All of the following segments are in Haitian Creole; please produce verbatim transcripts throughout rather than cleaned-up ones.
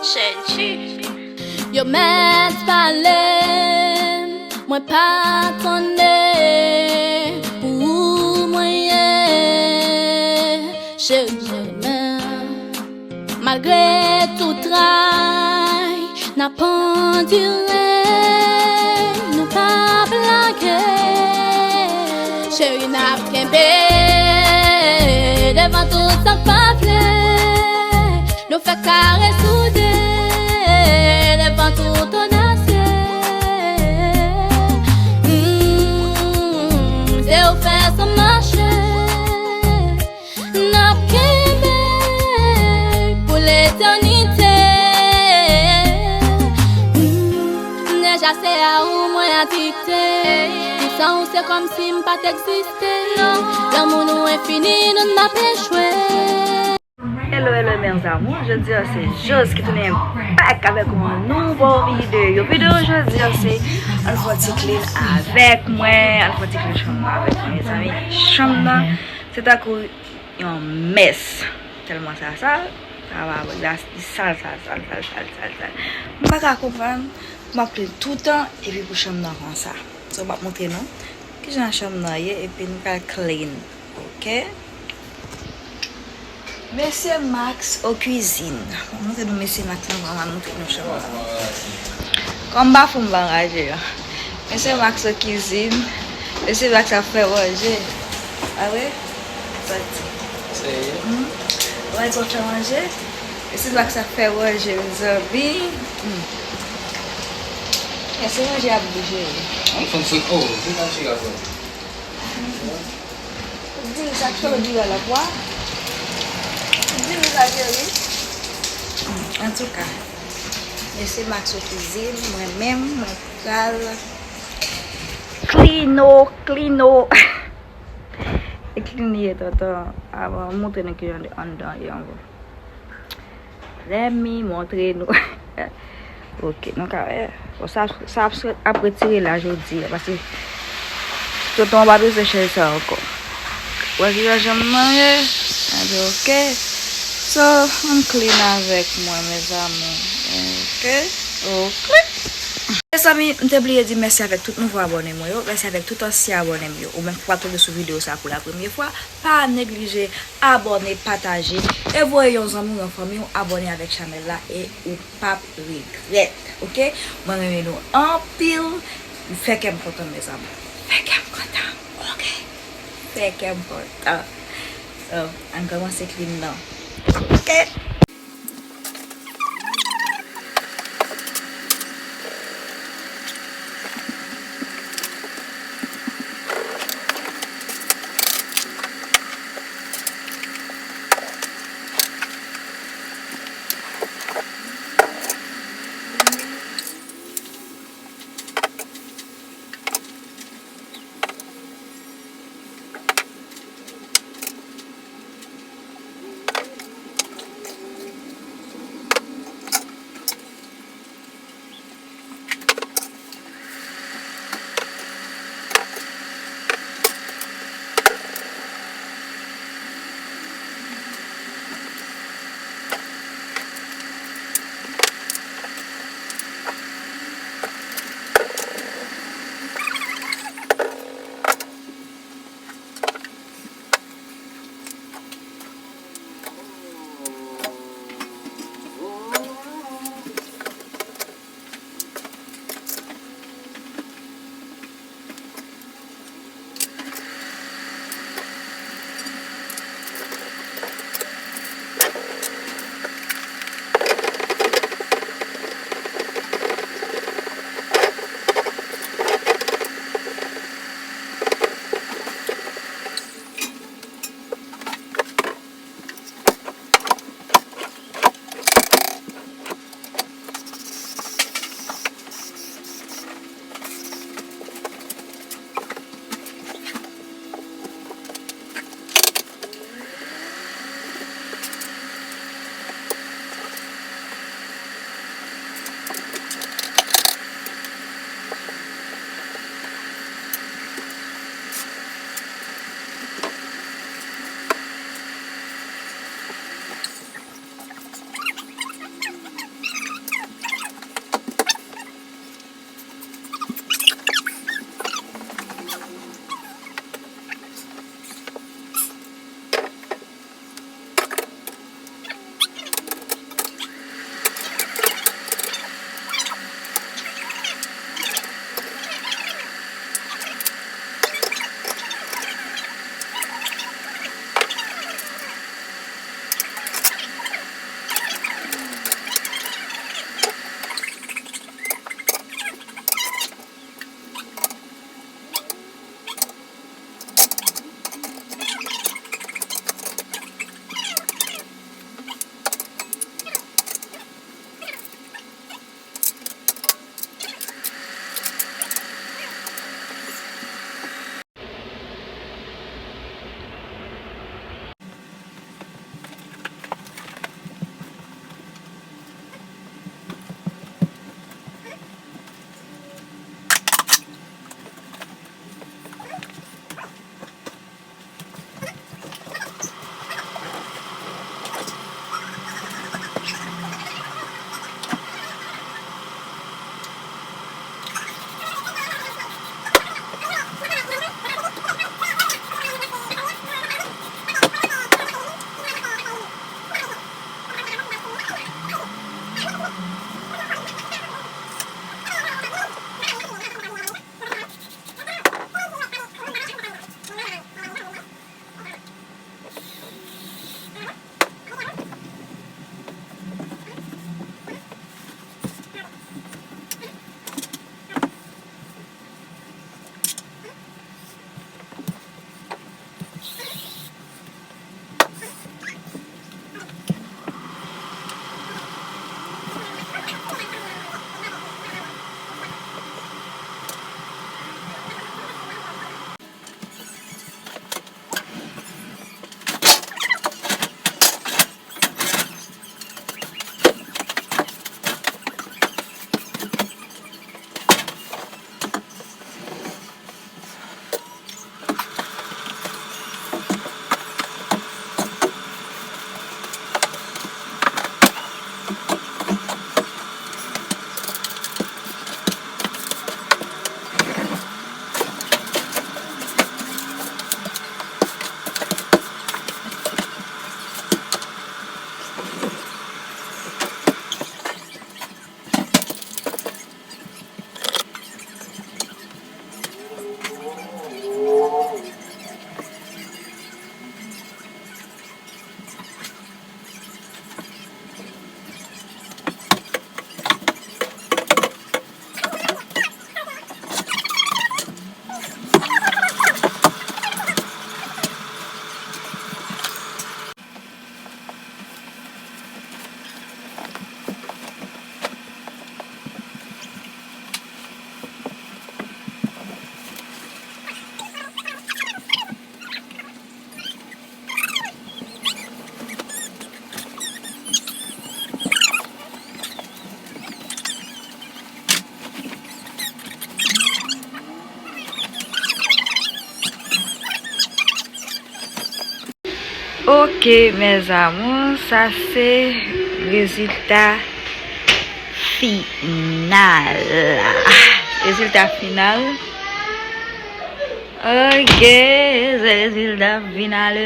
Chèlchi. Yo mèt pale, mwen pa tande, pou ou mwen ye. Cheri, mwen renmen. Malgre tout tray, n ap andire, nou p ap lage. Cheri, n ap kenbe devan tout sa k pa vle. Nou fè kare soude devan tout odasye. Mm, se ou fè sa mache. N ap kenbe pou letènite. Mm, deja se a ou mwen adikte. San ou se kòmsi m pa t egziste. Non, lanmou nou enfini, nou n ap echwe. Hello, hello, mes amours. Jodi a se Joss ki tounen back avèk yon nouvo videyo. Videyo jodi a se ann fè yon ti clean avèk mwen, ann fè yon ti clean chanm nan avèk mwen, mezanmi. Chanm nan, se tankou yon mès. Tèlman sa sal, sa pa vre, li sal, sal, sal, sal, sal, sal, sal. M pa ka konprann pou m ap clean toutan epi pou chanm nan konsa. So, m ap montre nou kijan chanm nan ye epi nou pral clean. Ok. Mesye Max o kwizin. M ap montre nou Mesye Max nan, m ap montre nou chanm nan. Kòm bafon m pa anraje a. Mesye Max o kwizin. Mesye Max ap fè manje. A wi? Sa di. Serye? Hmm? Ou wè, w ap fè manje? Mesye Max ap fè manje, mezanmi. Hmm. Èske manje ap bouje wi? Ann fè m fri. Oh, vin nan cheri avè m. Diri sa k fè diri a la pwa. Diri sa cheri. Antouka, mesye Max o kwizin, mwen menm, mwen pral klino, klino. E klin li ye, tonton. Avan, montre nou kijan anndan ye ankò. Let me montre nou. Ok, nou ka wè. Bon, sa, sa ap, ap retire la jodi a, paske tonton pa bezwen chèz sa ankò. Wè kijan janm nan ye? Epi ok. So, ann clean avèk mwen, mes amours. Ok? Ok. Mezanmi, m te bliye di mèsi avèk tout nouvo abòne mwen yo, mèsi avèk tout ansyen abòne m yo. Ou menm ki pral tonbe sou videyo sa pou la premye fwa, pa neglije abòne, pataje, e voye yon zanmi w, yon fanmi w abòne avèk chanèl la e ou p ap regrèt, ok? Mwen renmen nou anpil, fè kè m kontan, mes amours. Fè kè m kontan, ok? Fè kè m kontan. So, ann kòmanse clean nan, ok? Ok, mes amours, sa se rezilta final. Rezilta final. Ok, se rezilta final.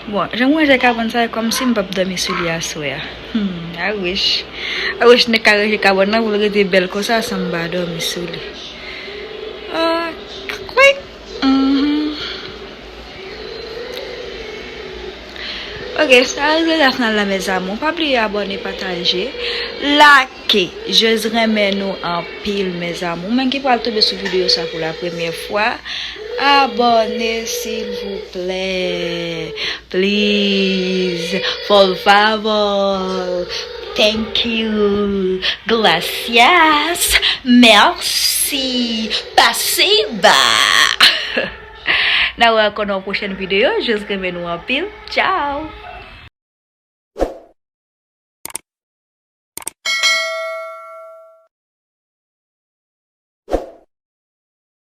Bon, jan mwen wè kabann sa, e kòmsi m p ap dòmi sou li aswè a. Hmm, I wish. I wish nèg ka ranje kabann nan pou l rete bèl konsa san m pa dòmi sou li. Ah, kwik. Mhm. Ok, sa rezilta final la, mes amours. Pa bliye abòne, pataje, like. Jezi renmen nou anpil, mes amours. Ou menm ki pral tonbe sou videyo sa pou la premyè fwa, abòne, silvouplè. Please, por favor. Thank you. Gracias. Merci. Pasiba. N a wè ankò nan yon pwochèn videyo. Jezi renmen nou anpil. Tchao.